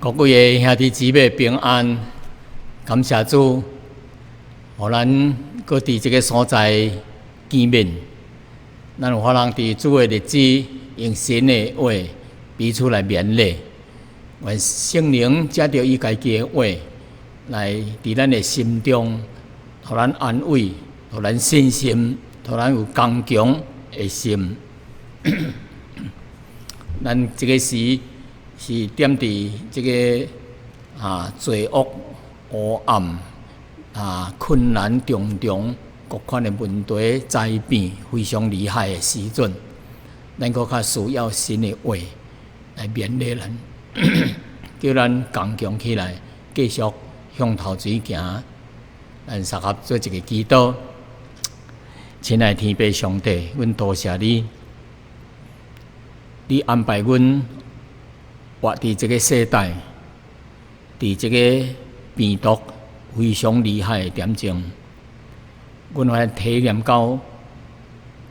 各位的兄弟姊妹平安，感謝主，予咱閣佇這个所在見面。咱有法通佇主的日子，用神的話彼此來勉勵，願聖靈藉著伊家己的話，來佇咱的心中，予咱安慰，予咱信心，予咱有剛強的心。咱這个時是踮佇這个罪惡黑暗困難重重各款的問題災變非常厲害的時陣，咱閣較需要神的話來勉勵咱，叫咱剛強起來，繼續向頭前行。咱相合做一个祈禱，親愛天父上帝，阮多謝你，你安排阮活佇這个世代，佇這个病毒非常厲害的點鐘，阮會體驗到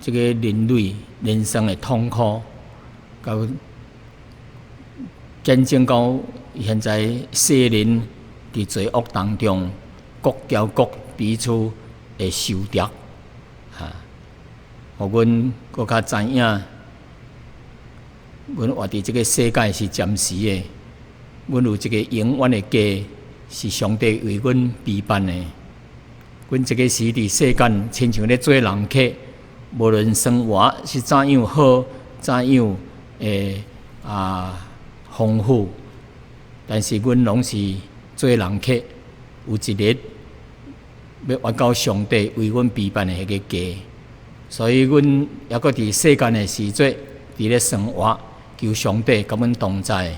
這个人類人生的痛苦，佮見證到現在世人佇罪惡當中，國交國彼此的仇敵，予阮閣較知影，阮活佇這个世界是暫時的，阮有一个永遠的家，是上帝為阮備辦的。阮這个時佇世間，親像咧做人客，無論生活是怎樣好，怎樣的豐富，但是阮攏是做人客，有一日欲活到上帝為阮備辦的彼个家。所以，阮猶閣佇世間的時陣，佇咧生活，求上帝佮阮同在，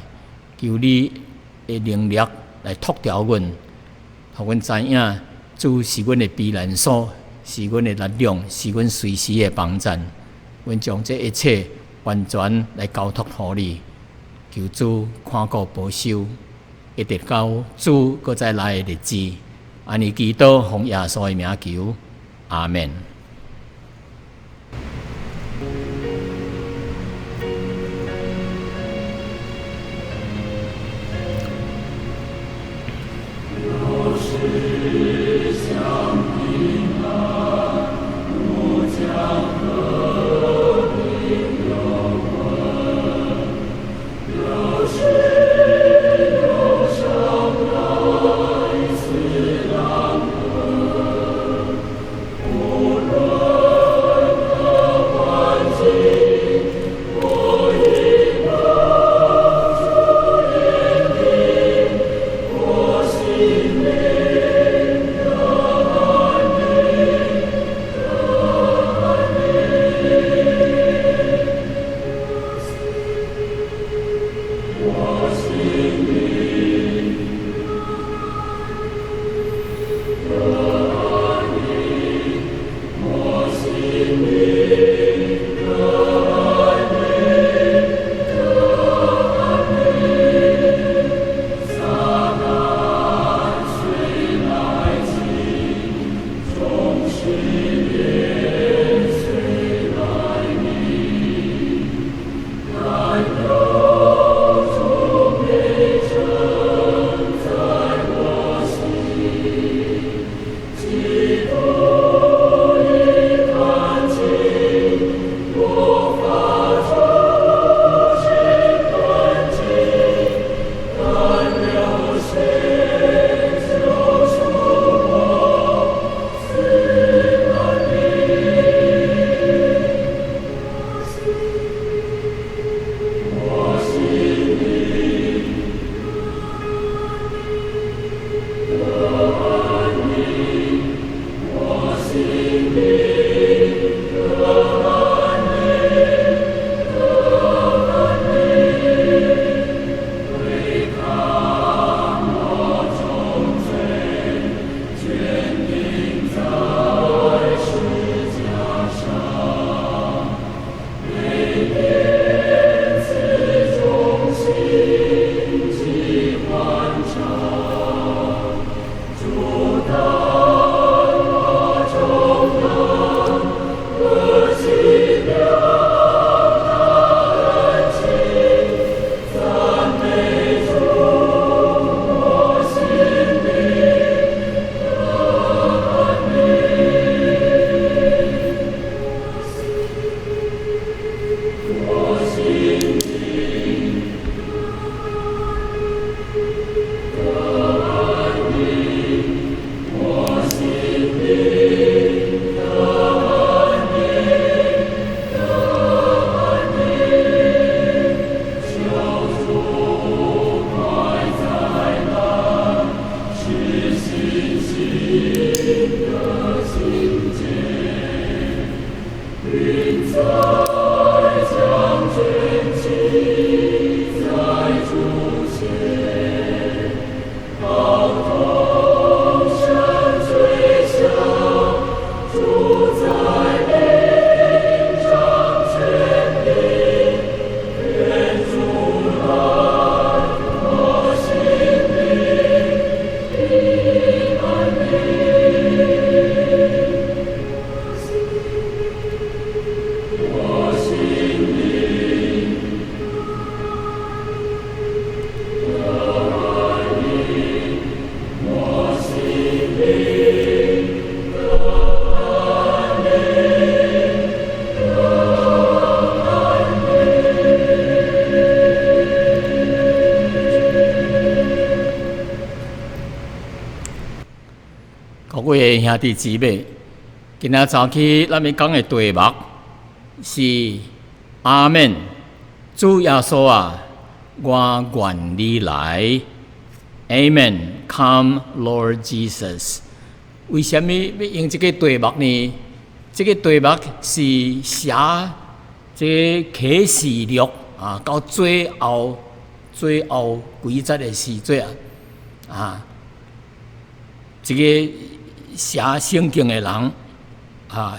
求你的能力來托牢阮，予阮知影主是阮的避難所，是阮的力量，是阮隨時的幫贊。阮將這一切完全來交託予你，求主看顧保守，一直到主閣再來的日子。按呢祈禱，奉耶穌的名求，阿門。有時想平安，吾將和平有分；有時憂傷來似難吞，無論何環境，云彩将军旗在主前，高铜声吹响，主在兵掌权柄，愿主來，我心靈的安寧。我心靈得安寧，我心靈得安寧，得安寧。各位兄弟姊妹，今仔早起咱欲講的題目是阿們，主耶穌啊，我願你來。Amen. Come, Lord Jesus。為啥物欲用這個題目呢？這個題目是寫這個啟示錄啊，到最後幾節的時陣啊，啊，這個寫聖經的人啊，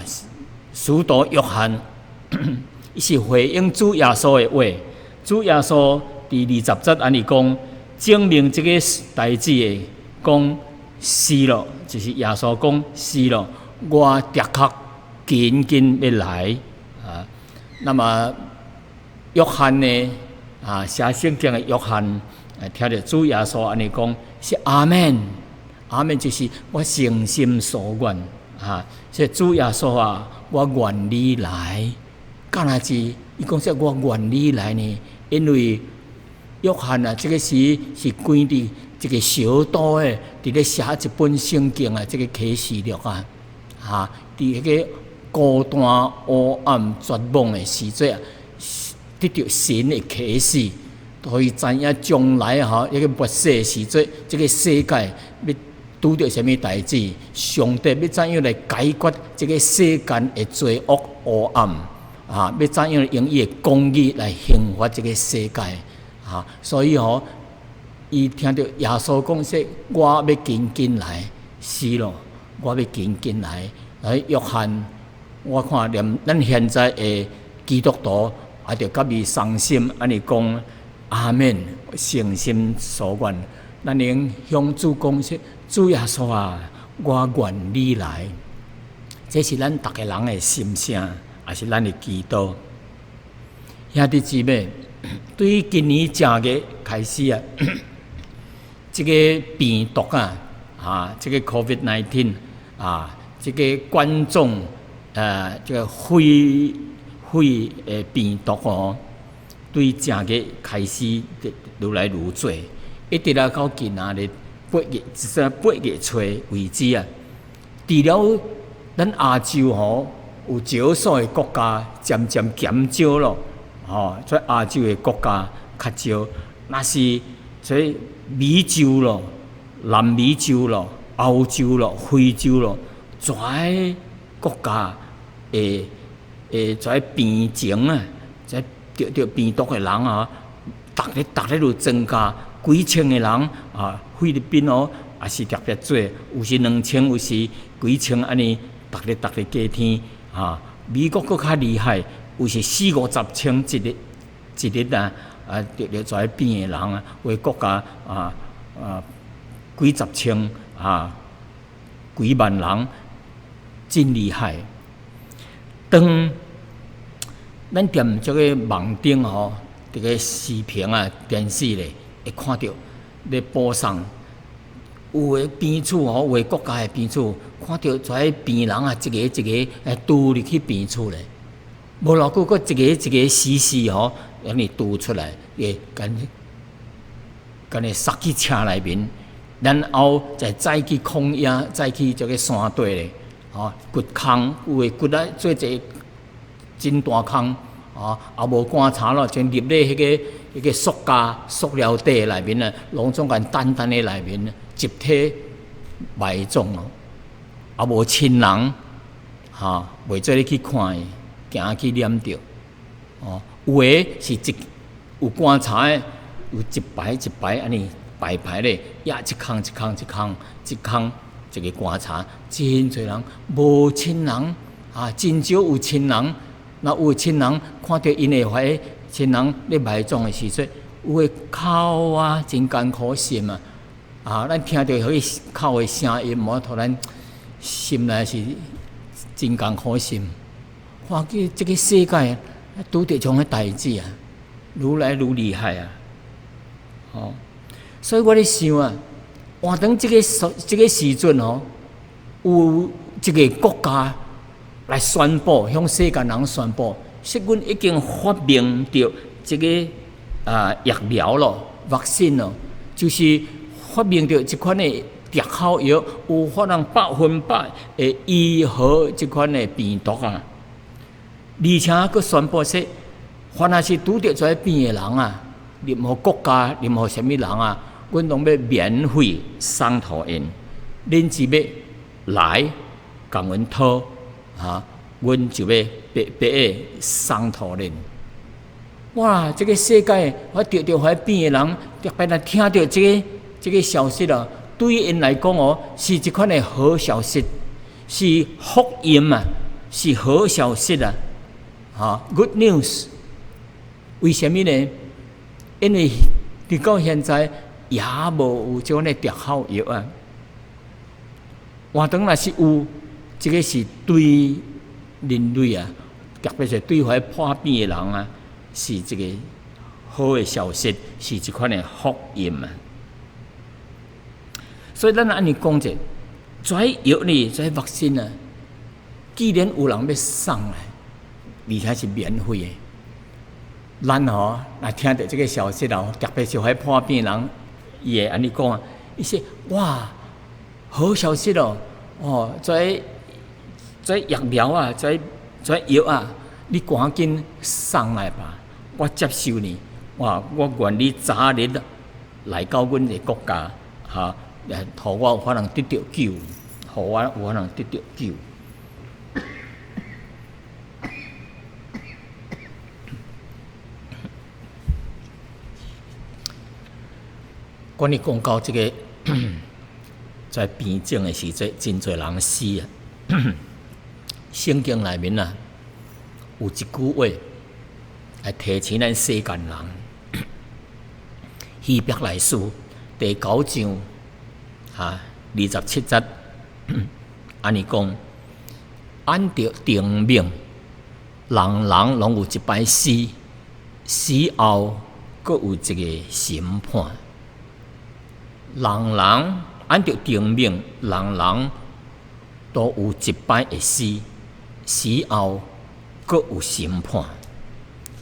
使徒約翰，伊是回應主耶穌的話。主耶穌佇20節按呢講，證明這個代誌的講是咯，就是耶穌講是咯，我的確緊緊欲來啊。那麼約翰呢？啊，寫聖經的約翰，聽著主耶穌按呢講，是阿們，阿們就是我誠心所願啊。所以主耶穌啊，我願你來。敢若是伊講說我願你來呢？因為約翰啊，這個時是關佇一個小島的，佇咧寫一本聖經啊，這個啟示錄啊，哈，佇彼個孤單、黑暗、絕望的時陣啊，得著神的啟示，予伊知影將來吼，彼個末世時陣，這個世界欲拄著啥物代誌，上帝欲怎樣來解決這個世間的罪惡黑暗，啊，欲怎樣用伊的公義來刑罰這個世界，啊，所以吼，伊聽著耶穌講說，我欲緊緊來，是咯，我欲緊緊來。來，約翰，我看連咱現在的基督徒也著佮伊同心，按呢講阿們，誠心所願，咱能向主講說，主耶穌啊，我願你來。這是咱逐个人的心聲，也是咱的祈禱。兄弟姊妹，對今年正月開始啊，這個病毒啊，啊，這個 COVID-19 啊，這個冠狀這個肺的病毒哦，對正月開始愈來愈濟，一直來到今仔日8月，直8月初為止啊。除了咱亞洲吼，有少數的國家漸漸減少咯，吼，這亞洲的國家較少，若是這美洲咯、南美洲咯、歐洲咯、非洲咯，遮國家的這病情啊，這得著病毒的人啊，逐日逐日都增加，幾千个人啊，菲律賓哦，也是特別濟，有時2000，有時幾千按呢，逐日逐日加添啊。美國閣較厲害，有時四五十千一日一日啊，啊得著這病的人啊，有的國家啊啊幾十千啊幾萬人，真厲害。當咱踮這個網頂吼，這個視頻啊、電視咧，會看著咧播送，有的病厝吼，有的國家的病厝，看著這病人啊，一个一个來拄入去病厝咧，無偌久，閣一个一個死屍吼，按呢拄出來，會共共呢塞去車內面，然後再載去曠野，載去這個山底咧，吼，掘空，有的掘啊做一个真大空，啊，也無棺材咯，就入咧彼個塑膠袋內面啊，攏總共單單咧內面，集體埋葬咯，也無親人，哈，袂做咧去看伊。行去撿著。哦，有的是一有棺材的，有一排一排按呢排排咧，也一空一空一空一空一个棺材，真濟人無親人啊，真少有親人。若有親人看著𪜶的彼親人咧埋葬的時陣，有的哭啊，真艱苦心啊！啊，咱聽著彼哭的聲音，無予咱心內是真艱苦心。看見這個世界拄著這種的代誌啊，愈來愈厲害啊！哦，所以我咧想啊，換當這個時陣吼，有一個國家來宣布，向世間人宣布，說阮已經發明著這個疫苗咯，vaccine 咯，就是發明著這款的特效藥，有法通100%會醫好這款的病毒啊！而且閣宣布說，凡若是拄著這病的人啊，任何國家、任何啥物人啊，阮攏欲免費送予𪜶，恁只欲來共阮討，啊，阮就欲白白的送予恁。哇！這個世界，我著著彼病的人，特別若聽著這個消息啊，對𪜶來講哦，是一款的好消息，是福音啊，是好消息啊，哈，good news。為啥物呢？因為直到現在也無有這款的特效藥啊。換當若是有，這個是對人類啊，特別是對彼破病的人啊，是一個好的消息，是一款的福音啊。所以咱按呢講者，這藥呢，這 vaccine 啊，既然有人欲送來，而且是免費的，咱吼若聽著這個消息哦，特別是彼破病人，伊會按呢講啊，伊說哇，好消息哦，哦，這疫苗啊，這藥啊，你趕緊送來吧，我接受你，我願意早日來到阮的國家，哈，予我有法通得著救，予我有法通得著救。關於講到這個在病症的時陣，真濟人死啊！聖經內面啊，有一句話來提醒咱世間人，希伯來書第九章哈27節，按呢講，按著定命，人人攏有一擺死，死後閣有一個審判。人人按著定命，人人都有一擺會死，死後閣有審判。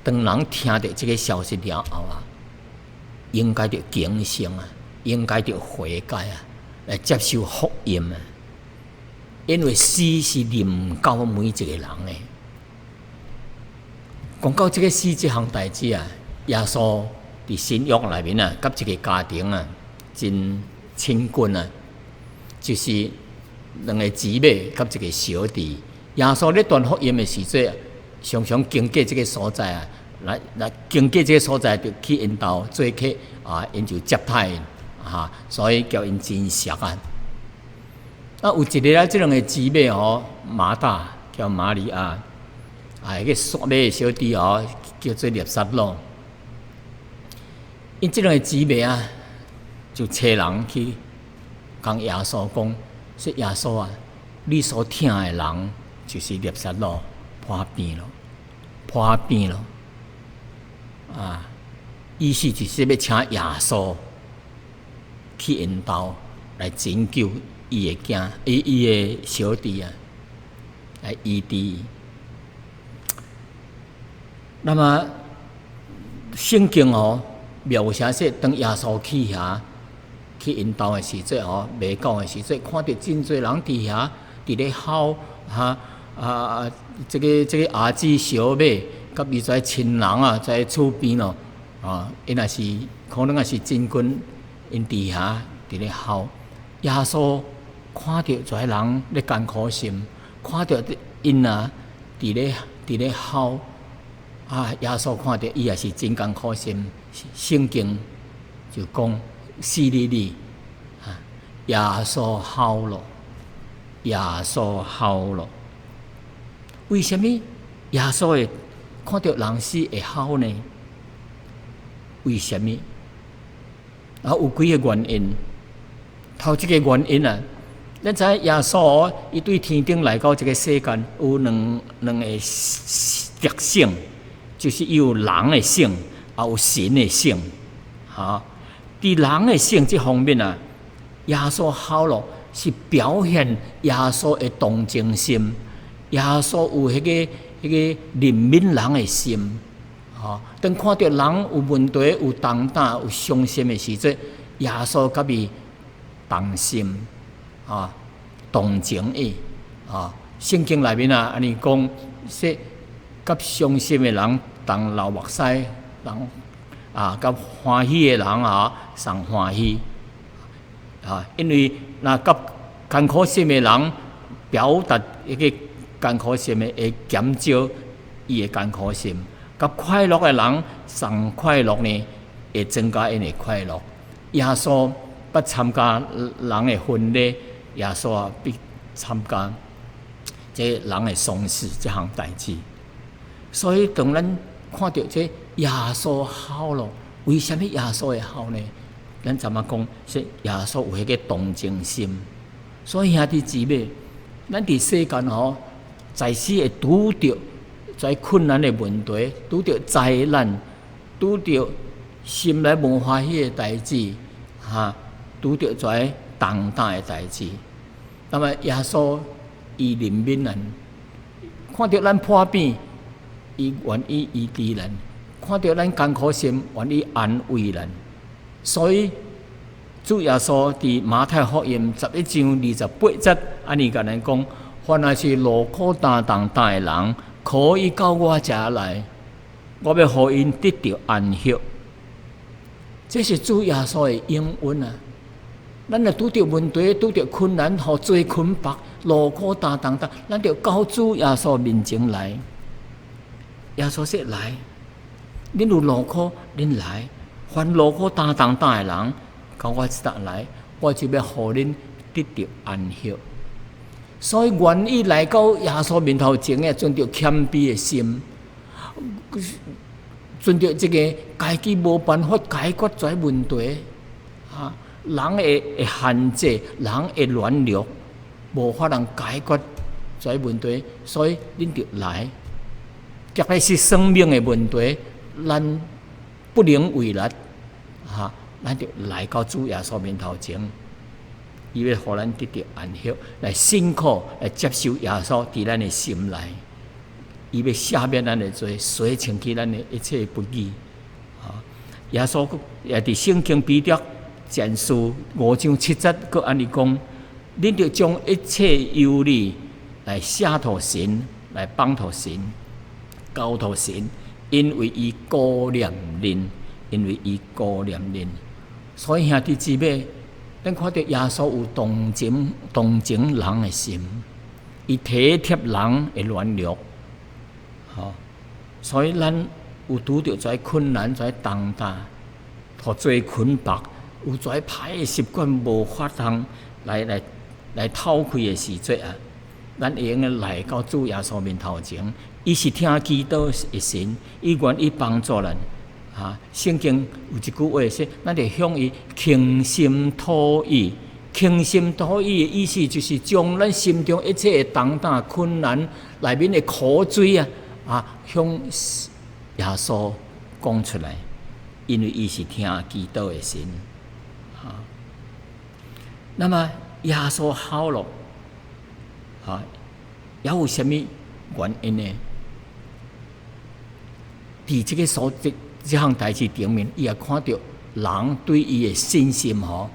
當人聽著這個消息了後啊，應該著警醒啊，應該著悔改啊，來接受福音啊。因為死是臨到每一個人的。講到這個死這項代誌啊，耶穌佇新約內面啊，佮一個家庭啊，真親近啊，就是兩個姊妹佮一個小弟。耶穌咧傳福音的時陣，常常經過這個所在啊，來經過這個所在，就去𪜶兜做客啊，𪜶就接待𪜶啊，所以佮𪜶真熟啊。啊，有一日啊，這兩個姊妹吼，馬大叫瑪利亞，啊，彼個煞尾的小弟吼，叫做拉撒路。𪜶這兩個姊妹啊，就差人去共耶穌講，說耶穌啊，你所疼的人就是拉撒路破病咯，破病咯，啊，意思就是欲請耶穌去𪜶兜來拯救伊的囝，伊的小弟啊，來醫治伊。那麼聖經哦描寫說，當耶穌去遐去𪜶兜的時陣吼，未到的時陣，看著真濟人佇遐佇咧哭，哈啊！這個阿姊小妹，佮伊這親人啊，在厝邊咯，啊，𪜶也是可能也是真近，𪜶佇遐佇咧哭。耶穌看著這人咧艱苦心，看著𪜶啊佇咧佇咧哭啊！耶穌看著伊也是真艱苦心。聖經就講四字字啊，耶穌哭咯，耶穌哭咯。為啥物耶穌會看著人死會哭呢？為啥物？啊，有幾个原因。頭一个原因啊，咱知影耶穌伊對天頂來到這个世間有兩個特性，就是伊有人的性，也有神的性。哈，佇人的性這方面啊，耶穌哭咯，是表現耶穌的同情心，耶穌有彼個憐憫人的心。吼，當看著人有問題、有重擔、有傷心的時陣，耶穌佮伊同心，啊，同情伊，啊，聖經內面啊，按呢講，說佮傷心的人同流目屎，人啊，佮歡喜的人啊，同歡喜，啊，因為若佮艱苦心的人表達彼個艱苦心的，會減少伊的艱苦心；佮快樂的人同快樂呢，會增加𪜶的快樂。耶穌捌參加人的婚禮，耶穌也必參加這人的喪事這項代誌。所以當咱看著這耶穌哭咯，為啥物耶穌會哭呢？咱怎麼講？說耶穌有彼個同情心。所以兄弟姊妹，咱佇世間吼，在世會拄著這困難的問題，拄著災難，拄著心內無歡喜的代誌，哈，拄著這重擔的代誌。那麼耶穌伊憐憫咱，看著咱破病，伊願意醫治咱；看著咱艱苦心，願意安慰咱。所以主耶穌佇馬太福音11章28節，按呢共咱講：凡若是勞苦擔重擔的人，可以到我遮來，我欲予𪜶得著安息。這是主耶穌的應允啊！咱若拄著問題、拄著困難，予罪捆縛、勞苦擔重擔，咱著到主耶穌面前來。耶穌說：來，恁有勞苦，恁來；凡勞苦擔重擔的人，到我這搭來，我就欲予恁得著安息。所以願意來到耶穌面頭前的，存著謙卑的心，存著這个家己無辦法解決這問題，啊，人的限制，人的軟弱，無法通解決這問題，所以恁著來。特別是生命的問題，咱不能為力，哈，咱就來到主耶穌面頭前，伊欲予咱得著安息，來信靠，來接受耶穌佇咱的心內，伊欲赦免咱的罪，洗清去咱的一切不義。啊，耶穌也佇聖經彼得前書5章7節，閣按呢講：恁著將一切憂慮來卸予神，來放予神，交託神，因為伊顧念恁，因為伊顧念恁。所以兄弟姊妹，咱看著耶穌有同情同情人的心，伊體貼人的軟弱，吼。所以咱有拄著這困難、這重擔，予罪捆縛，有這歹的習慣無法通來透開的時陣啊，咱會用得來到主耶穌面頭前。伊是聽祈禱的神，伊願意幫助咱。啊，聖經有一句話說：咱著向伊傾心吐意。傾心吐意的意思，就是將咱心中一切的重擔、困難內面的苦水啊，啊，向耶穌講出來，因為伊是聽祈禱的神。啊，那麼耶穌哭咯，啊，猶有啥物原因呢？佇這个所這這項代誌頂面，伊也看著人對伊的信心吼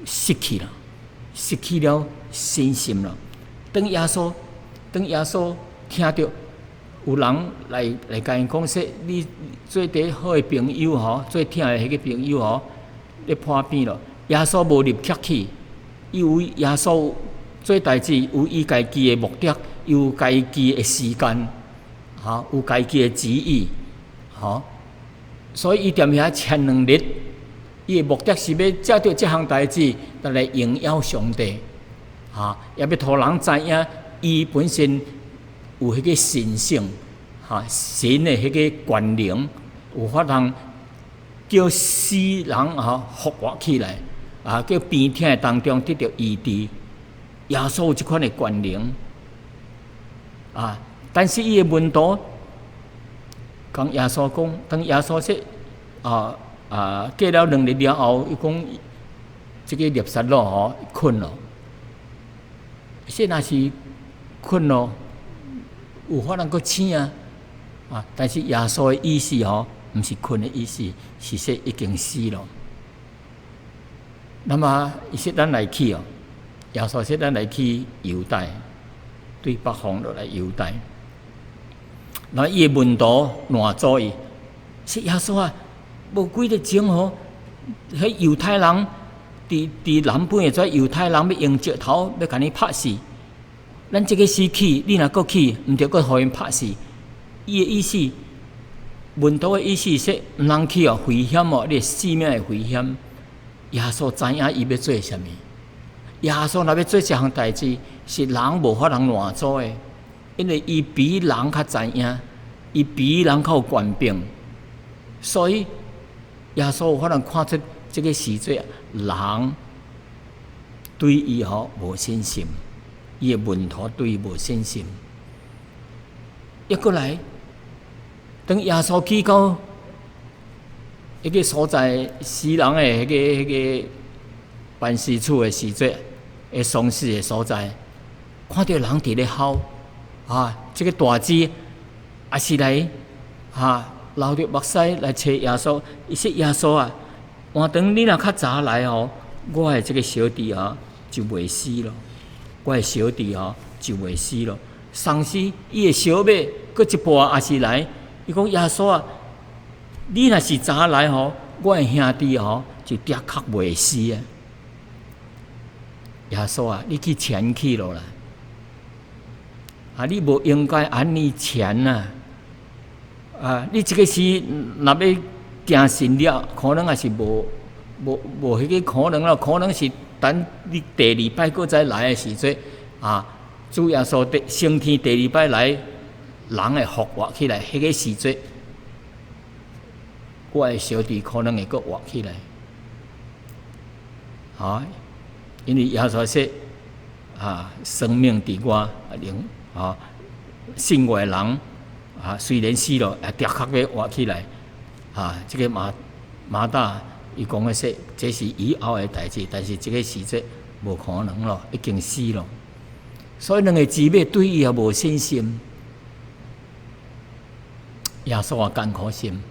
失去了，失去了信心了。當耶穌聽著有人來共伊講說，你做佇好的朋友吼，最疼的彼个朋友吼，咧破病了。耶穌無立刻去，伊有耶穌做代誌有伊家己的目的，有家己的時間，哈，有家己的旨意，吼。所以伊踮遐前兩日，伊的目的是欲藉著這項代誌來榮耀上帝，哈，也欲予人知影伊本身有彼個神性，哈，神的彼個權能，有法通叫死人哈復活起來，啊，叫病痛的當中得著醫治。耶穌有這款的權能，啊，但是伊的門徒共耶穌講，當耶穌說過了兩日了後，伊講這個拉撒路吼睏咯，說若是睏咯，有法通閣醒啊！啊，但是耶穌的意思吼，毋是睏的意思，是說已經死咯。那麼伊說咱來去哦，耶穌說咱來去猶太，對北方落來猶太。那伊的門徒攔阻伊，說耶穌啊，無幾日鐘吼，彼猶太人佇南邊的這猶太人欲用石頭欲共你拍死。咱這个時去，你若閣去，毋著閣予𪜶拍死。伊的意思，門徒的意思說，毋通去哦，危險哦，你的性命會危險。耶穌知影伊欲做啥物？耶穌若欲做這項代誌，是人無法通攔阻的，因為伊比人較知影，伊比人較有權柄，所以耶穌有法通看出這个時陣人對伊吼無信心，伊的門徒對伊無信心。一過來，當耶穌去到彼个所在死人的彼個辦事處的時陣，的喪事的所在，看著人佇咧哭，啊，這个大姊也是來，哈，流著目屎來揣耶穌。伊說耶穌啊，換轉你若較早來吼，我的這个小弟啊就袂死咯，我的小弟吼就袂死咯。同時，伊的小妹閣一半也是來，伊講耶穌啊，你若是早來吼，我的兄弟吼就的確袂死啊。耶穌啊，你去前去咯啦！啊，你無應該按呢前啊！啊，你這个時若欲行神跡，可能也是無彼个可能咯，可能是等你第二擺閣再來的時陣啊，主耶穌第升天第二擺來，人會復活起來，彼个時陣，我的小弟可能會閣活起來。啊，因為耶穌說啊，生命佇我，靈啊，信我的人啊，雖然死了，也的確欲活起來。啊，這个馬大伊講的說，這是以後的代誌，但是這个時節無可能咯，已經死咯。所以兩个姊妹對伊也無信心。耶穌也艱苦心，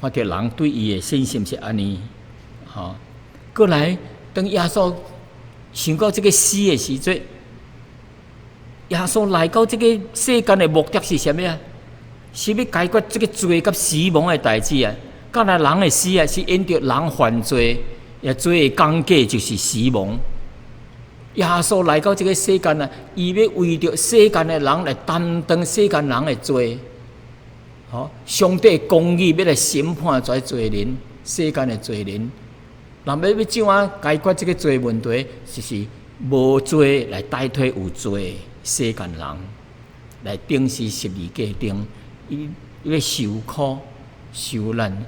看著人對伊的信心是按呢，吼。過來，當耶穌想到這个死的時陣，耶穌來到這个世間的目的是啥物啊？是欲解決這个罪佮死亡的代誌啊！敢若人會死啊，是因著人犯罪，也罪的工價就是死亡。耶穌來到這个世間啊，伊欲為著世間的人來擔當世間人的罪。吼，上帝公義欲來審判這罪人，世間的罪人。若欲怎樣解決這个罪問題，就是無罪來代替有罪世間人，來釘死十字架頂，伊欲受苦受難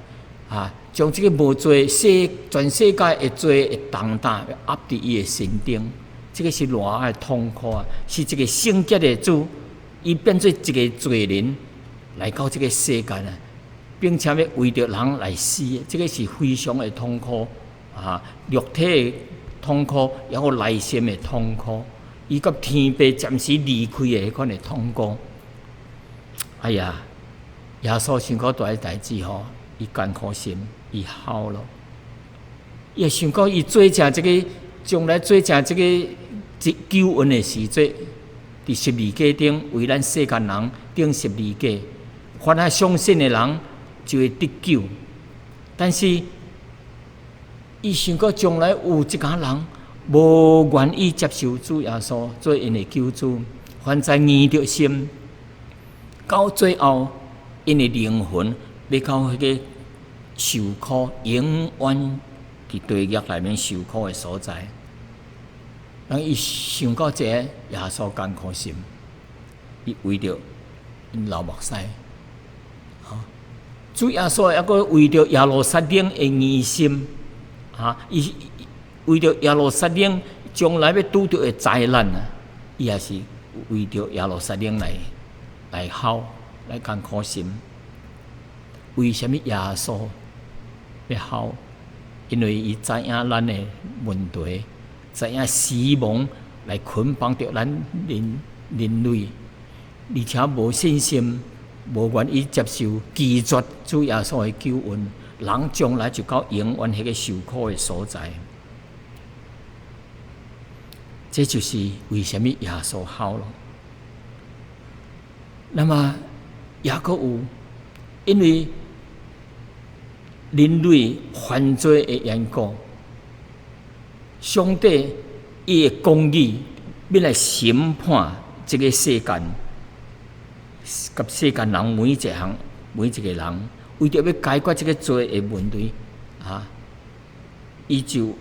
啊，將這个無罪世全世界的罪的重擔壓佇伊的身頂，這个是偌大的痛苦啊！是一个聖潔的主，伊變做一个罪人來到這个世間啊，並且欲為著人來死，這个是非常的痛苦啊！肉體的痛苦，抑有內心的痛苦，伊佮天父暫時離開的彼款的痛苦。哎呀，耶穌想到這个代誌吼，伊艱苦心，伊哭咯。伊會想到伊做成這个，將來做成這个救恩的時陣，佇十字架頂為咱世間人釘十字架，凡係相信的人就會得救。但是，伊想到將來有一家人無願意接受主耶穌做𪜶的救主，犯罪硬著心，到最後，𪜶的靈魂欲到彼个受苦，永遠佇地獄內面受苦的所在。當伊想到這個，耶穌艱苦心，伊為著𪜶流目屎。主耶穌抑閣為著耶路撒冷的硬心，伊為著耶路撒冷將來欲拄著的災難啊，伊也是為著耶路撒冷來哭，來艱苦心。為啥物耶穌欲哭？因為伊知影咱的問題，知影死亡來捆綁著咱人類，而且無信心，無願意接受拒絕主耶穌的救恩，人將來就到永遠彼个受苦的所在。這就是為啥物耶穌哭囉。那麼抑閣有，因為人類犯罪的緣故，上帝伊的公義欲來審判這个世間，佮世間人每一項每一个人，為著欲解決這个罪的問題，伊就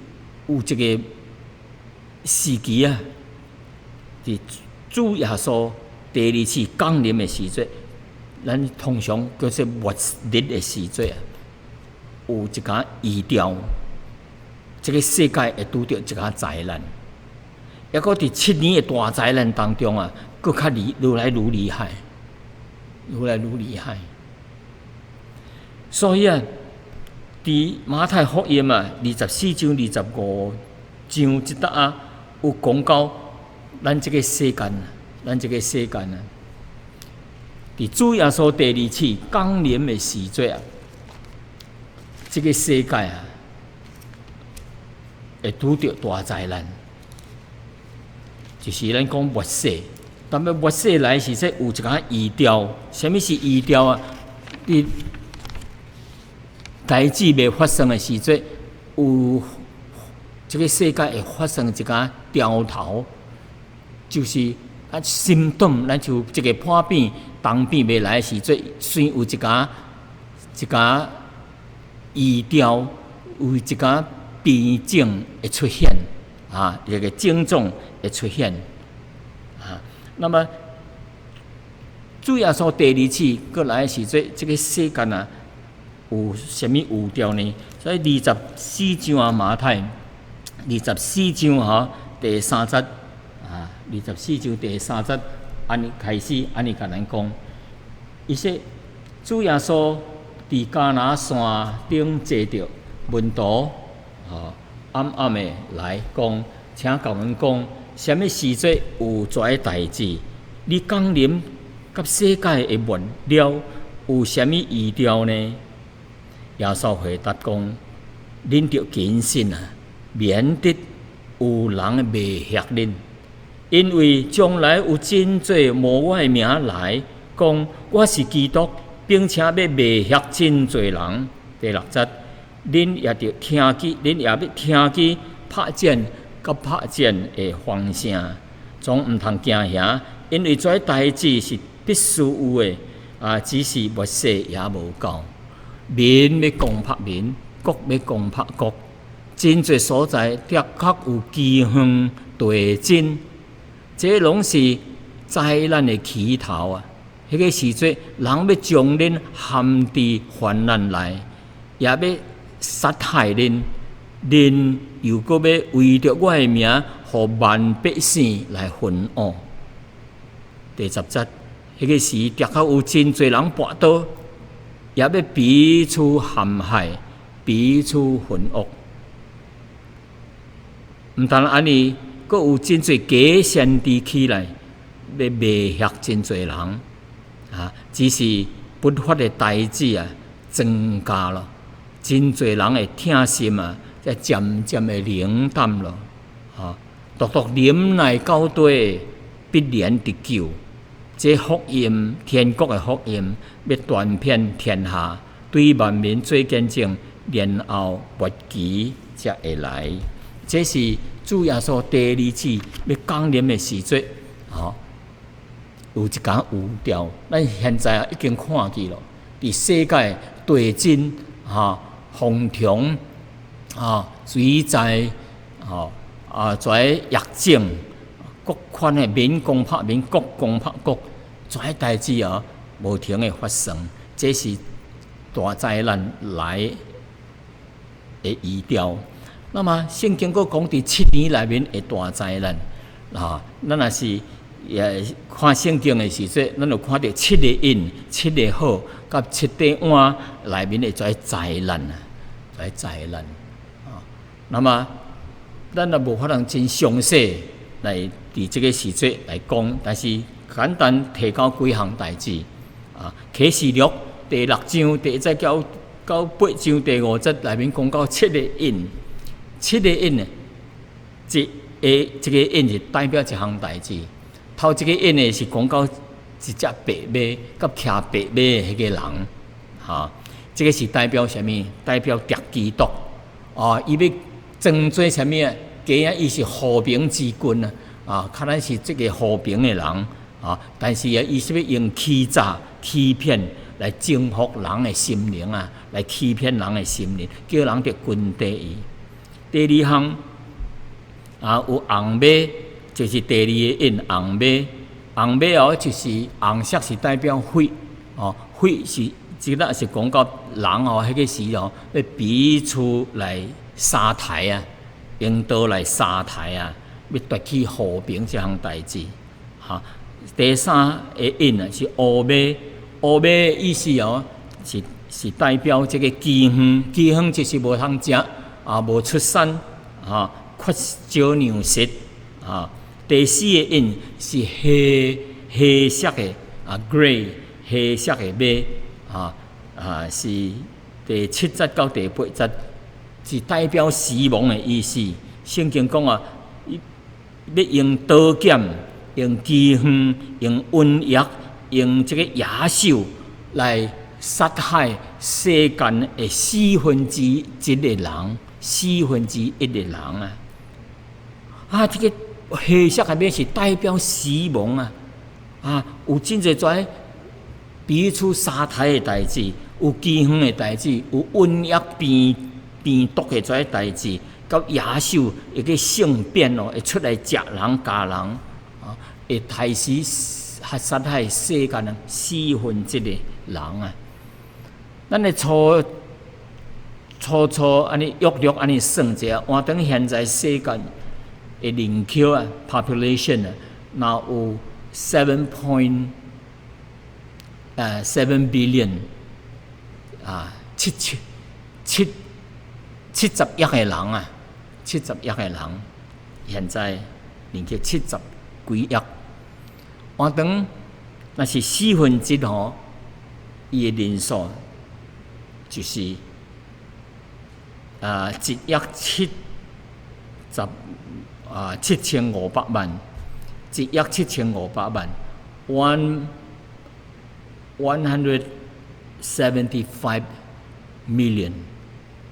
有這个時期啊，佇主耶穌第二次降臨的時陣，咱通常叫做末日的時陣啊，有一個預兆，這个世界會拄著一个災難，抑閣佇7年的大災難當中啊，閣較厲愈來愈厲害，愈來愈厲害。所以啊，佇馬太福音啊，24章、25章這搭啊，有講到咱這个世間，咱這个世間啊，佇主耶穌第二次降臨的時陣啊，這个世界啊，會拄著大災難，就是咱講末世。但欲末世來時陣有一个預兆，啥物是預兆啊？佇代誌未發生的時陣，有這个世界會發生一个兆頭，就是啊，心動，咱就這个破病、重病欲來的時陣，先有一个一个預兆，有一个病症會出現，一个症狀會出現，那麼主耶穌第二次閣來的時陣，這个世間啊，有啥物預兆呢？所以二十四章啊，馬太二十四章吼第三節啊，二十四章第三節，按呢開始按呢共咱講，伊說主耶穌佇迦拿山頂坐著，門徒暗暗的來講，請共阮講，啥物時陣有遮的代誌？你降臨佮世界的末了有啥物預兆呢？耶穌回答講：恁著謹慎啊，免得有人迷惑恁，因為將來有真濟冒我的名來講我是基督，並且欲迷惑真濟人。第六節，恁也著聽見，恁也欲聽見拍戰佮拍戰的風聲，總毋通驚嚇，因為這代誌是必須有的，只是末世猶無到。民欲攻拍民，國欲攻拍國，真濟所在的確有饑荒、地震，這攏是災難的起頭啊！彼个時陣，人欲將恁陷佇患難內，也欲殺害恁，恁又閣欲為著我的名，予萬百姓來恨惡。第十節，彼个時的確有真濟人跋倒，也欲彼此陷害，彼此恨惡。毋但按呢，閣有真濟假先知起來，欲迷惑真濟人。只是不法的代誌啊，增加囉，真濟人的疼心啊，才漸漸的冷淡囉。獨獨忍耐到底，必然得救。這福音，天國的福音，欲傳遍天下，對萬民做見證，然後末期才會來。這是主耶穌第二次欲降臨的時陣，有一工預兆，咱現在啊已經看見咯，佇世界地震、哈風蟲、啊水災、吼啊遮疫症，各款的民攻拍民，國攻拍國，遮代誌啊無停的發生，這是大災難來的預兆。那麼聖經閣講佇7年內面會大災難，啊，咱若是也看聖經的時陣，咱就看著七个印、七个號，佮七塊碗內面的遮災難啊，遮災難啊。那麼咱也無法通真詳細來佇這个時節來講，但是簡單提到幾項代誌啊。啟示錄第六章第一節到到八章第五節內面講到七個印，七個印呢，一個這个印是代表一項代誌。頭一個印呢是講到一隻白馬，佮騎白馬的彼个人，哈，這个是代表啥物？代表敵基督，哦，伊欲裝做啥物啊？假啊，伊是和平之君啊，啊，可能是這个和平的人，啊，但是啊，伊是欲用欺詐、欺騙來征服人的心靈啊，來欺騙人的心靈，叫人著跟綴伊。第二項啊，有紅馬。就是第二个印紅馬，紅馬哦，就是紅色是代表血哦，血是這個是講到人哦，彼个時哦，欲彼此來相刣啊，用刀來相刣啊，欲奪去和平這項代誌。哈，第三个印啊是烏馬，烏馬的意思哦，是代表這个饑荒，饑荒就是無通食啊，無出產啊，缺少糧食啊。第四个印是黑黑色的啊，grey 黑色的馬啊啊，是第七節到第八節，是代表死亡的意思。聖經講啊，欲用刀劍、用饑荒、用瘟疫、用這个野獸來殺害世間的四分之一的人，四分之一的人啊！啊，這个黑色的馬是代表死亡啊！啊，有真濟遮彼此相刣的代誌，有饑荒的代誌，有瘟疫病病毒的遮代誌，佮野獸會去性變哦，會出來食人咬人啊，會刣死殺害世間人四分之一的人啊！咱的粗粗粗按呢約略按呢算一下，換轉現在世間的人口啊，population 啊，若有 7.7 billion 啊，七千七七十億个人啊，七十億个人，現在人口七十幾億，換轉若是四分之一吼，伊的人數就是啊一億七十啊七千五百萬，一億七千五百萬，175 million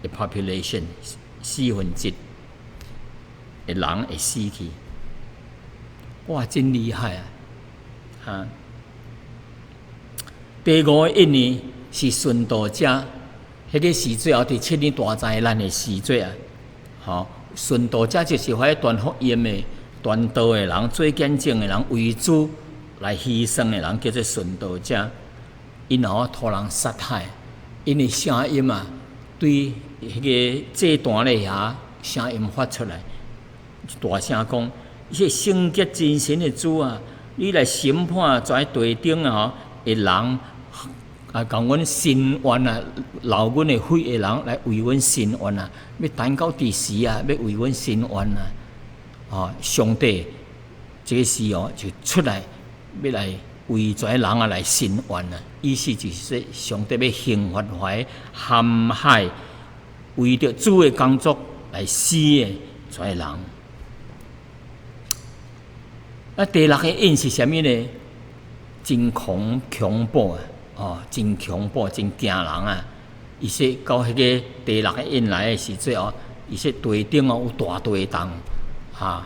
的 population，四分之一的人會死去，哇，真厲害啊！哈，第五个印呢是殉道者，彼个時節後佇七年大災難的時節啊，吼，殉道者就是遐傳福音的、傳道的人、做見證的人，為主來犧牲的人，叫做殉道者。𪜶吼予人殺害，𪜶的聲音啊，對彼个祭壇咧遐聲音發出來，大聲講：這聖潔真神的主啊，你來審判遮地頂啊吼的人，啊，共阮伸冤啊，流阮的血的人來為阮伸冤啊，欲等到佇時啊，欲為阮伸冤啊！哦，上帝這个時哦就出來，欲來為遮人啊來伸冤啊！意思就是說，上帝欲刑罰遐陷害為著主的工作來死的遮人。啊，第六个印是啥物呢？真恐恐怖啊！哦，真恐怖，真驚人啊！伊說到彼个第六个印來的時陣哦，伊說地頂哦有大地動，哈，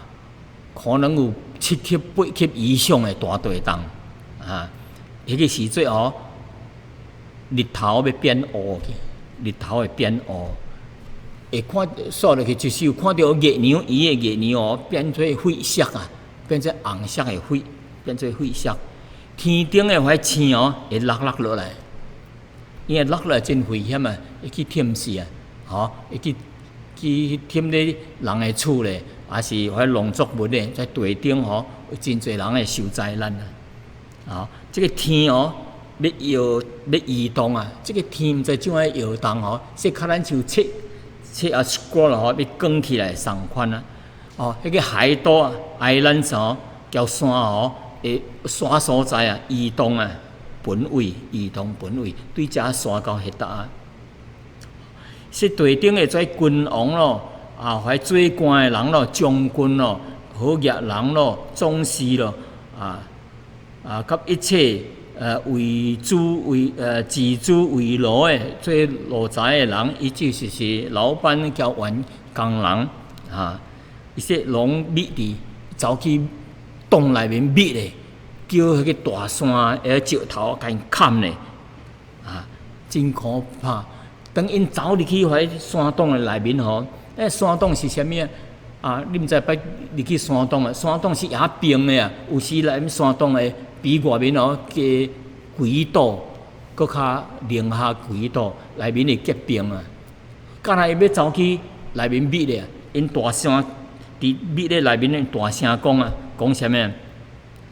可能有七級、八級以上的大地動。啊！彼個時陣哦，日頭欲變烏去，日頭會變烏，會看煞落去就是有看著月娘圓的月娘哦，變做血色啊，變做紅色的血，變做血色。天頂的彼星哦，會落落落來，因為落落來真危險啊，會去忝死啊，吼，會去忝咧人的厝咧，抑是彼農作物咧，在地頂吼，有真濟人會受災難啊！啊，這个天哦，欲搖欲移動啊！這个天毋知怎樣搖動吼，說較咱像冊冊啊 scroll 吼，欲捲起來仝款啊！哦，彼个海島啊，island 吼，交山吼，會山所在啊，移動啊，本位移動本位，對遮山到彼搭啊。說地頂的這君王咯，啊，彼做官的人咯，將軍咯，好額人咯，壯士咯，啊，佮一切為主為自主為奴的做奴才的人，伊就是是老闆交員工人啊，伊說攏覕佇走去洞內面覕咧，叫彼个大山的石頭共𪜶砍咧，啊，真可怕。當𪜶走入去彼山洞的內面吼，那山洞是啥物啊？啊，你毋知捌入去山洞啊？山洞是也冰的啊，有時內面山洞會比外面哦加幾度，閣較零下幾度，內面會結冰啊。敢若伊欲走去內面覕咧，𪜶大聲佇覕咧內面，大聲講啊，講啥物？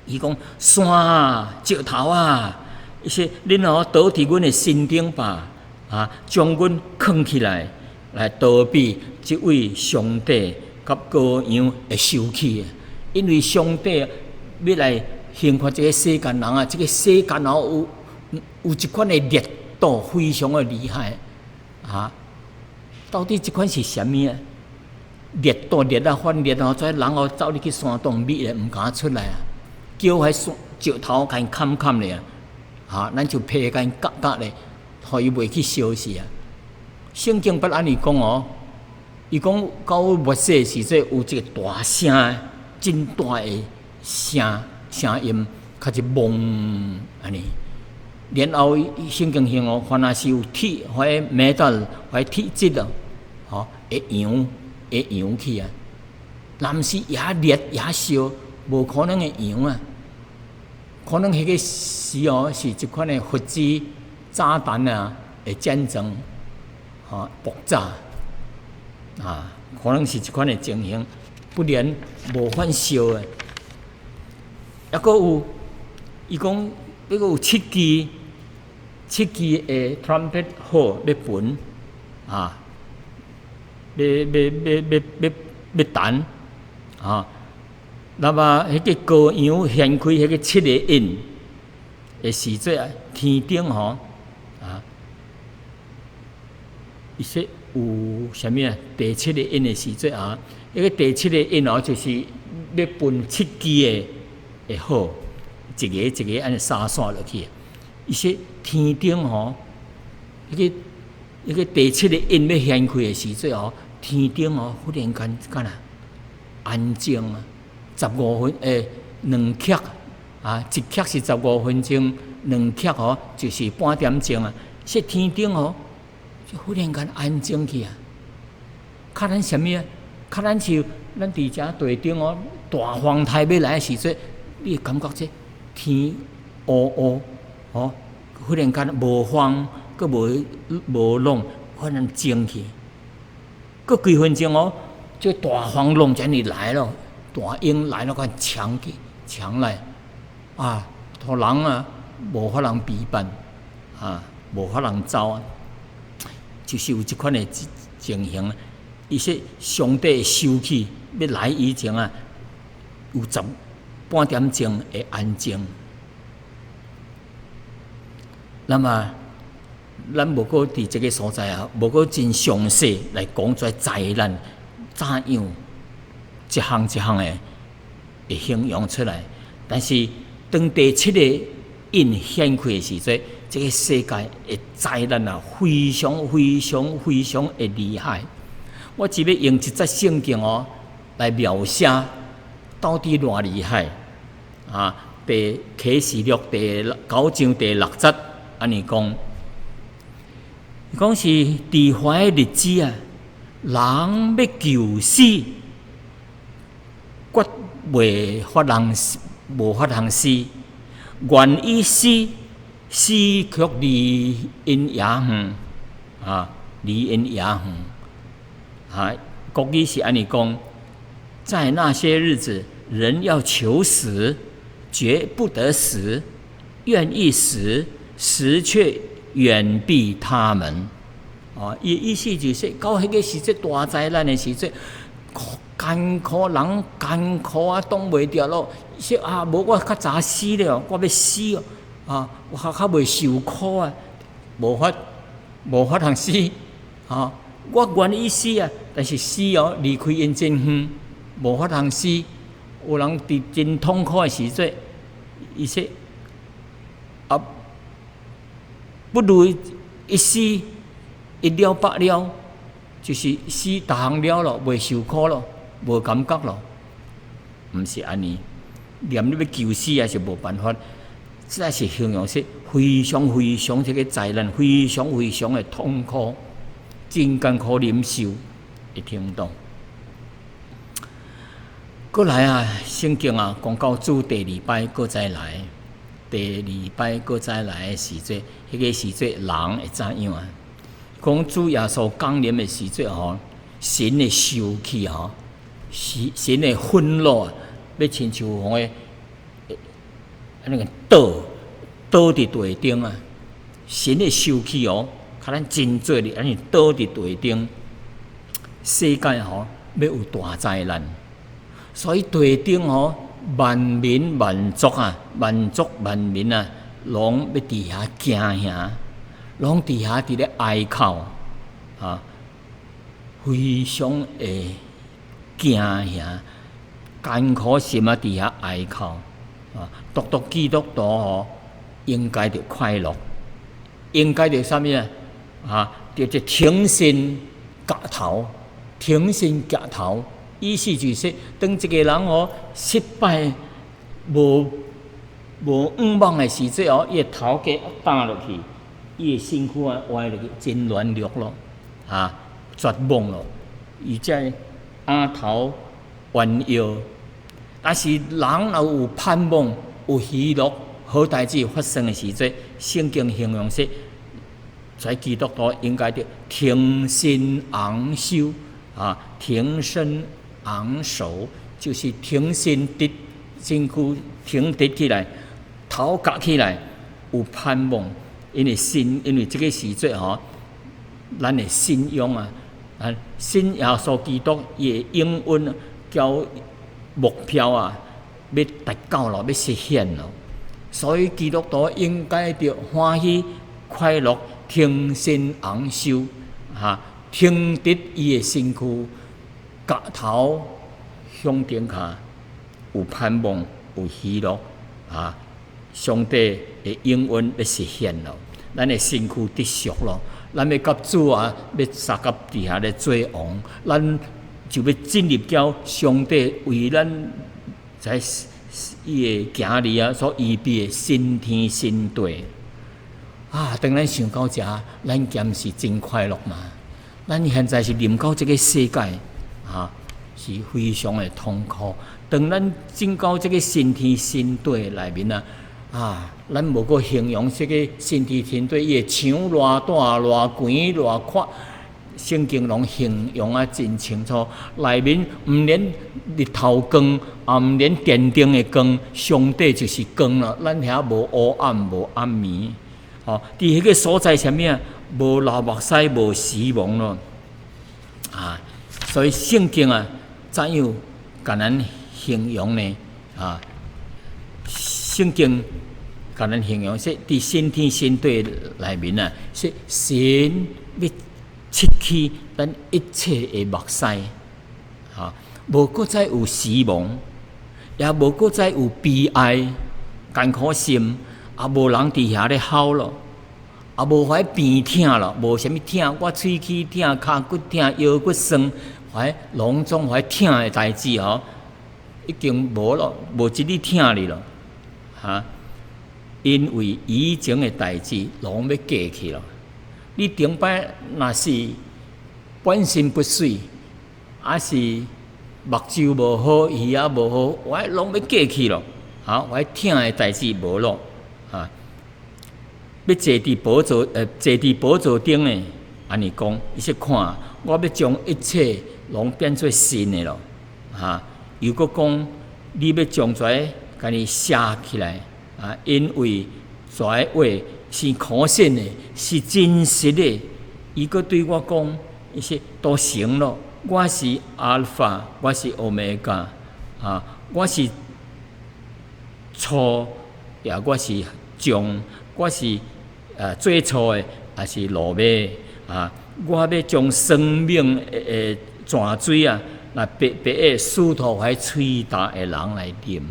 伊講山啊，石頭啊，伊說恁哦倒佇阮的身頂吧。啊！將阮囥起來，來逃避這位上帝佮羔羊的受氣。因為上帝欲來刑罰這个世間人啊，這个世間哦有一款的烈度非常的厲害啊！到底這款是啥物啊？熱度熱啊，反熱哦，這人哦走入去山洞覕咧，毋敢出來啊！叫彼山石頭共𪜶砍砍咧啊！咱就皮共𪜶割割咧。予伊袂去燒死啊！聖經捌按呢講哦，伊講到末世時陣有一个大聲，真大的聲聲音，較一嗡按呢。然後聖經形容，凡若是有鐵或者 metal 或者鐵質啊，吼會揚會揚起啊。若毋是也熱也燒，無可能會揚啊。可能彼个時哦是這款的核子炸彈啊的戰爭，吼爆炸啊，可能是這款的情形，不然無法燒的。抑閣有，伊講抑閣有七支七支的 trumpet 號欲歕啊，欲欲欲欲欲欲彈啊。那麼彼个羔羊掀開彼个七个印的時陣啊，天頂吼啊，伊說有啥物啊？第七个印的時陣啊，彼个第七个印哦，就是欲歕七支的的號，一个一个按呢灑線落去。伊說天頂吼，彼个第七个印欲掀開的時陣哦，天頂哦，忽然間敢若安靜啊！15分兩刻啊，一刻是15分鐘，兩刻吼就是半點鐘啊。說天頂吼，就忽然間安靜去啊！較咱啥物啊？較咱像咱佇遮地頂哦，大風颱欲來的時陣，你會感覺這天烏烏吼，忽然間無風，閣無無浪，忽然靜去。閣幾分鐘哦，這大風浪這爾來咯。大湧來了，款強去強來，啊，予人啊無法通避辦，啊，無法通走啊，就是有這款的情形。伊說上帝受氣欲來以前啊，有十半點鐘會安靜。那麼，咱無閣佇這个所在啊，無閣真詳細來講這災難怎樣。一項一項的會形容出來，但是當第七个印掀開的時陣，這个世界的災難啊，非常非常非常的厲害。我只欲用一節聖經哦來描寫到底偌厲害啊！第啟示錄第九章第六節按呢講，伊講是佇遐的日子啊，人欲求死，決袂法通死，無法通死，願意死，死卻離𪜶遙遠，啊，離𪜶遙遠。啊，國語是按呢講，在那些日子，人要求死，決不得死；願意死，死卻遠避他們。哦，伊意思就是說，到彼個時陣大災難的時陣，艱苦人艱苦啊，擋袂著咯。說啊，無我較早死了，我欲死哦，啊，我較較袂受苦啊，無法無法通死，啊，我願意死啊，但是死哦，離開𪜶真遠，無法通死。有人佇真痛苦的時陣，伊說啊，不如一死一了百了，就是死逐項了咯，袂受苦咯，無感覺咯，毋是按呢。連你欲求死也是無辦法。這是形容說非常非常這個災難，非常非常的痛苦，真艱苦忍受的程度。過來啊，聖經啊，講到主第二擺閣再來，第二擺閣再來的時陣，彼個時陣人會怎樣啊？講主耶穌降臨的時陣吼，神的受氣吼，神神的憤怒啊，欲親像予那個倒倒佇地頂啊！神的受氣哦，較咱真濟力，按呢倒佇地頂，世界吼欲有大災難，所以地頂吼萬民萬族啊，萬族萬民啊，攏欲佇遐驚嚇，攏佇遐佇咧哀哭啊，非常會驚嚇，艱苦心啊，佇遐哀哭啊，獨獨基督徒吼，應該著快樂，應該著啥物啊？啊，著這挺身夾頭，挺身夾頭，意思就是說，當一個人哦失敗、無無向望的時陣哦，伊的頭殼擔落去，伊的身軀啊歪落去，真軟弱咯，啊，絕望咯，伊才仰頭彎腰。但是人若有盼望、有喜樂，好代誌發生的時陣，聖經形容說，在基督徒應該著挺身昂首啊，挺身昂首，就是挺身直，身軀挺直起來，頭夾起來，有盼望。因為信，因為這個時陣吼，咱的信仰啊，啊，信耶穌基督伊的應允交目標啊，欲達到咯，欲實現咯。所以基督徒應該著歡喜快樂，挺身昂首，哈，挺直伊的身軀，夾頭向頂跤，有盼望，有喜樂，啊！上帝的應允欲實現咯，咱的身軀得贖咯，咱欲佮主啊，欲相佮佇遐咧做王，咱就欲進入到上帝為咱在伊的囝兒啊所預備的新天新地。啊！當咱想到遮，咱敢是真快樂嘛？咱現在是臨到這個世界，啊，是非常的痛苦。當咱進到這個新天新地內面啊，啊，咱無閣形容這個新天新地，伊的牆偌大、偌懸、偌闊，聖經攏形容啊真清楚。內面毋免日頭光，也毋免電燈的光，上帝就是光啦。咱遐無黑暗，無暗暝。哦，佇彼個所在啥物啊？無流目屎，無死亡咯。啊，所以聖經啊，怎樣共咱形容呢？啊，聖經共咱形容說，佇新天新地內面啊，說神欲拭去咱一切的目屎，哈，無閣再有死亡，也無閣再有悲哀、艱苦心，也無人佇遐咧哭咯，也無遐病疼咯，無啥物疼，我喙齒疼、跤骨疼、腰骨酸，遐攏總遐疼的代誌吼，已經無咯，無一日疼你咯，哈，因為以前的代誌攏欲過去咯。你頂擺若是本身不媠，抑是目睭無好，耳仔無好，我攏欲過去咯。哈，我疼的代誌無咯。啊，欲坐佇寶座頂的，按呢講，伊說看，我欲將一切攏變做新的咯。哈，又閣講，你欲將這共伊寫起來，啊，因為這話是可信的，是真實的。伊閣對我講，伊說都成咯，我是阿爾法，我是歐米伽，啊，我是初，也我是終，我是最初的，也是落尾啊！我欲將生命的泉水啊，來白白的賜予彼喙焦的人來啉。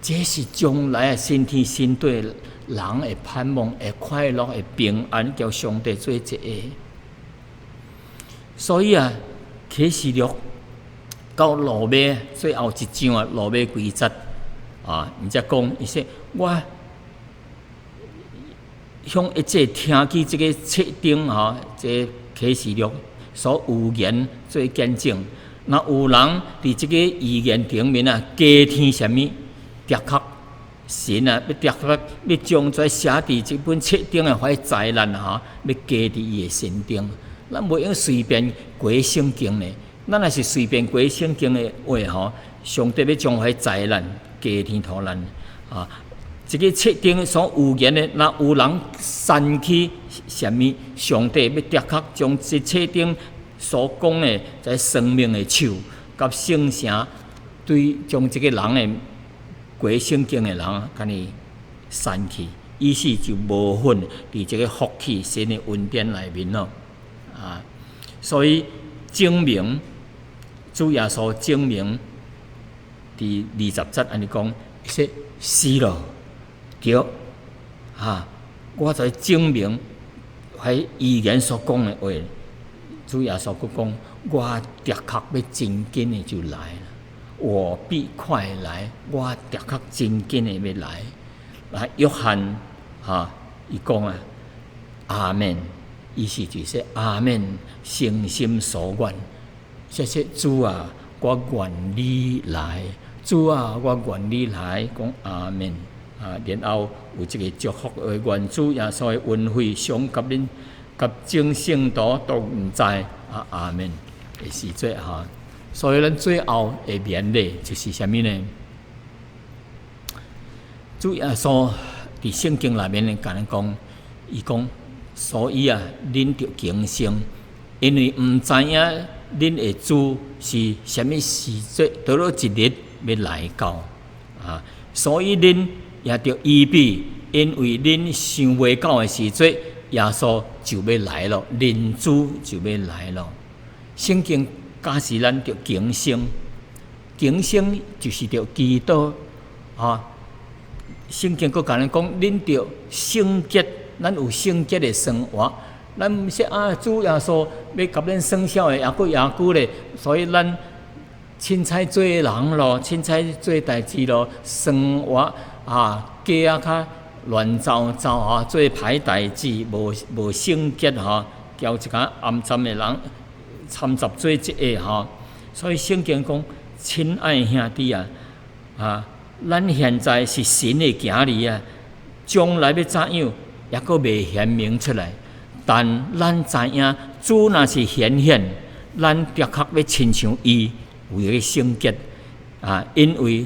這是將來的新天新地人的盼望、會快樂、會平安，交上帝做一個。所以啊，啟示錄到落尾最後一章啊，落尾幾節啊，伊才講，伊說我向一切聽見這個冊頂吼，這個啟示錄所預言做見證。若有人佇這個預言頂面啊，加添啥物，的確神啊，欲的確欲將這寫佇這本冊頂的彼災難吼，欲加佇伊的身頂。咱袂用隨便解聖經呢。咱若是隨便解聖經的話吼，上帝欲將彼災難加添予咱啊。這個冊頂所預言的，若有人刪去啥物，上帝欲的確將這冊頂所講的這生命的樹佮聖城，對將這個人的解聖經的人，共伊刪去，意思就無份佇這個福氣神的恩典內面咯。啊，所以證明主耶穌證明佇20節按呢講，說是咯，對，哈，我在證明彼預言所講的話，主耶穌閣講，我的確欲真緊的就來了，我必快來，我的確真緊的欲來。來，約翰哈，伊講啊，阿門，意思就是阿門，誠心所願，謝謝主啊，我願你來，主啊，我願你來，講阿門啊，然後有這個祝福的願主耶穌的恩惠，常佮恁佮眾聖徒同在啊，阿門的時陣哈，所以咱最後的勉勵就是啥物呢？主耶穌佇聖經內面共咱講，伊講，所以啊，恁著警醒，因為毋知影恁的主是啥物時節，佗落一日欲來到啊，所以恁也著預備，因為恁想袂到的時節，耶穌就欲來咯，恁主就欲來咯。聖經教示咱著警醒，警醒就是著祈禱啊。聖經閣共咱講，恁著聖潔，咱有聖潔的生活。咱毋是啊，主耶穌欲共咱算數的，猶閣猶久咧，所以咱凊彩做人咯，凊彩做代誌咯，生活啊過啊較亂糟糟啊，做歹代誌，無聖潔吼，交一寡骯髒的人摻雜做一個吼。所以聖經講，親愛兄弟啊，啊，咱現在是神的囝兒啊，將來欲怎樣，猶閣未顯明出來。但咱知影，主若是顯現，咱的確欲親像伊，有一個聖潔啊，因為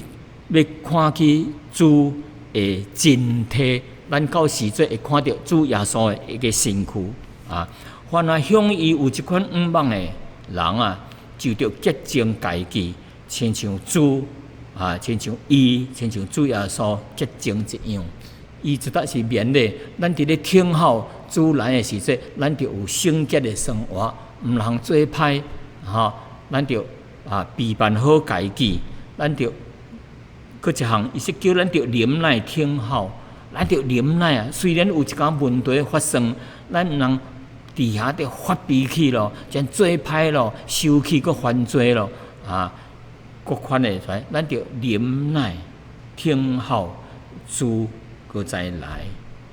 欲看見主的真體，咱到時陣會看著主耶穌的一個身軀啊。凡若向伊有這款向望的人啊，就著潔淨家己，親像主啊，親像伊，親像主耶穌潔淨一樣。伊這搭是勉勵咱佇咧等候主來的時陣，咱著有聖潔的生活，毋通做歹吼。咱著啊備辦好家己，咱著閣一項，伊是叫咱著忍耐等候，咱著忍耐啊。雖然有一寡問題發生，咱毋通佇遐著發脾氣咯，將做歹咯，生氣閣犯罪咯，啊，各款的，咱著忍耐。等候主閣再來。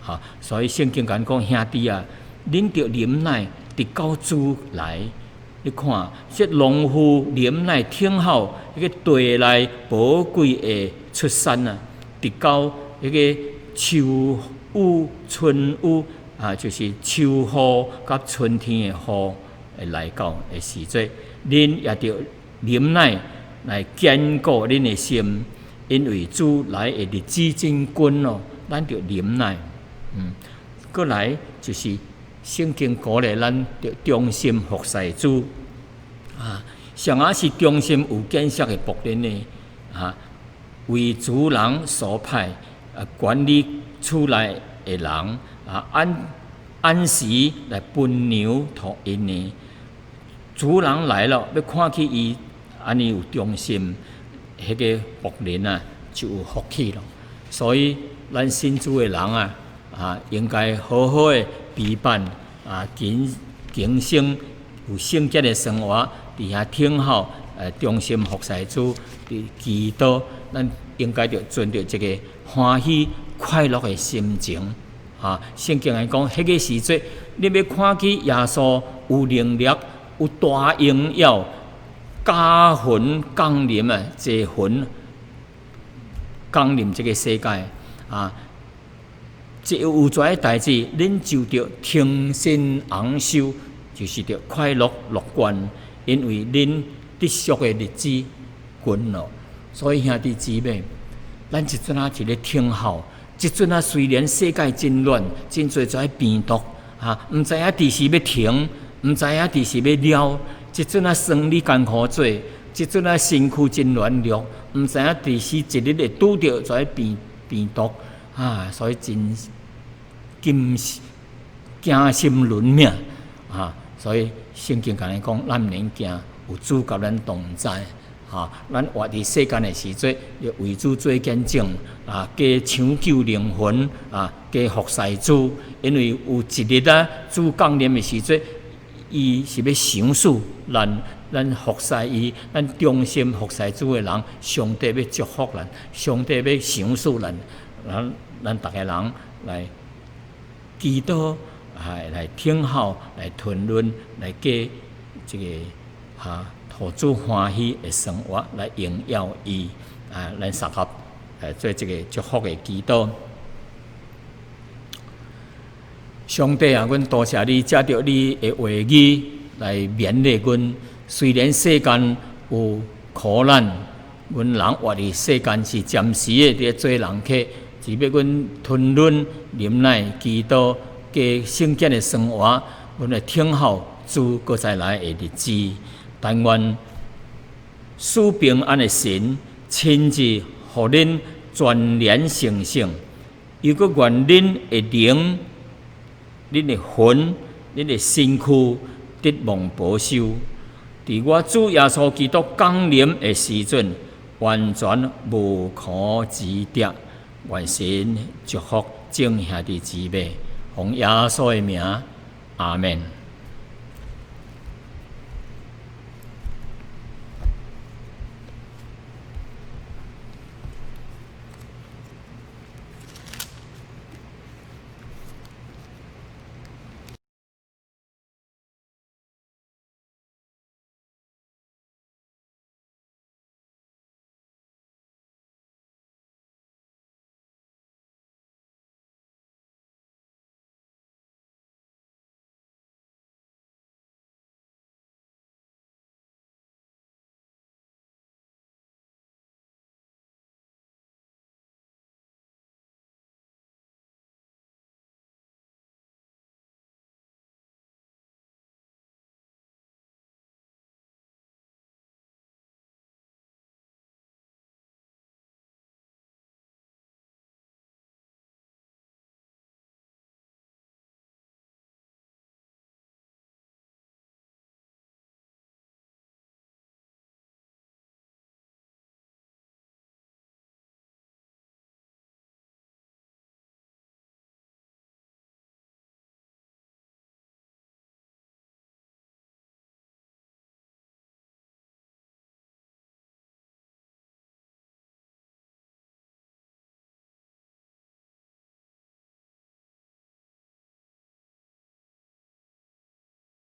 哈，所以聖經共阮講，兄弟啊，恁著忍耐，直到主來。你看，這農夫忍耐等候彼個地內寶貴的出產啊，直到彼個秋雨、春雨啊，就是秋雨佮春天的雨會來到的時陣，恁也著忍耐來堅固恁的心，因為主來的日子真近咯，咱著忍耐。閣來就是聖經鼓勵咱著忠心服侍主。啊，啥仔是忠心有見識的僕人呢？啊，為主人所派啊，管理厝內的人啊，按按時來分糧予𪜶呢。主人來了，欲看見伊按呢有忠心，彼個僕人啊就有福氣咯。所以咱信主的人啊，啊，應該好好的備辦啊，謹謹省有聖潔的生活，佇遐等候，忠心服侍主，佇祈禱，咱應該著存著一個歡喜快樂的心情。啊，聖經來講，彼個時陣，你欲看見耶穌有能力、有大榮耀、駕雲降臨啊，坐雲降臨這個世界啊。這有遮的代誌，恁就著挺身昂首，就是著快樂樂觀，因為恁得贖的日子近咯。所以兄弟姊妹，咱這陣仔佇咧等候，這陣仔雖然世界真亂，真濟遮病毒，哈，毋知影佇時欲停，毋知影佇時欲了。這陣仔生理艱苦做，這陣仔身軀真軟弱，毋知影佇時一日會拄著遮病毒，啊，所以真驚驚心倫命啊！所以聖經共咱講，咱毋免驚，有主佮咱同在。哈，咱活佇世間的時陣，欲為主做見證啊，加搶救靈魂啊，加服侍主。因為有一日啊，主降臨的時陣，伊是欲賞賜咱，咱服侍伊，咱忠心服侍主的人，上帝欲祝福咱，上帝欲賞賜咱，咱咱逐个人來祈禱，啊，來等候，來吞忍，來過這個哈，予主歡喜的生活，來榮耀伊。啊，咱相合來做這個祝福的祈禱。上帝啊，阮多謝你，藉著你的話語來勉勵阮。雖然世間有苦難，阮人活佇世間是暫時的，佇咧做人客，只欲阮吞忍、忍耐、祈禱、過聖潔的生活，阮會等候主閣再來的日子。但願賜平安的神親自予恁全然成聖，又閣願恁的靈、恁的魂、恁的身軀得蒙保守，佇我主耶穌基督降臨的時陣，完全無可指摘。願神祝福眾兄弟姊妹，奉耶穌的名，阿們。